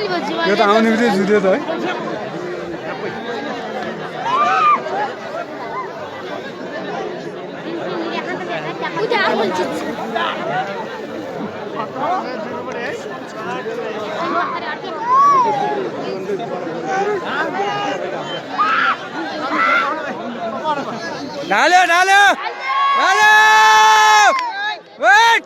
यो त आउने बित्तिकै जुत्यो त है ढाल्यो ढाल्यो ढाल्यो वेट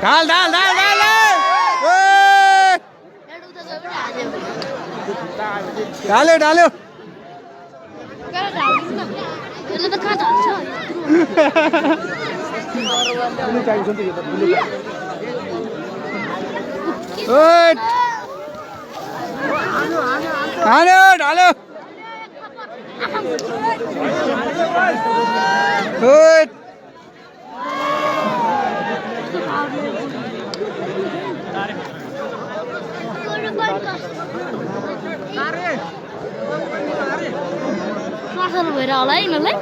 ढाल ढाल ढाल ढाल ढाल्यो ढाल्यो ढाल्यो ढाल्यो भएर होला है यिनीहरूलाई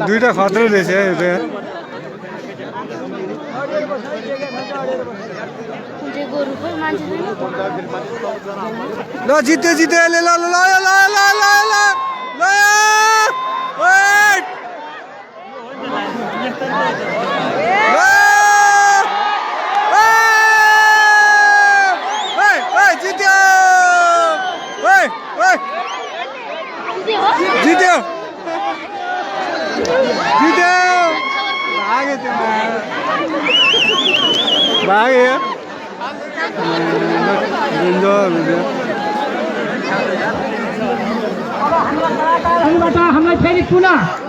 दुईटा खतरा रहेछ है यो ल जित्यो जित्यो ल ल ल ल ल ल ल जित्यो जित्यो भाग्यो त्यो भाग्यो हामीलाई फेरि पुनः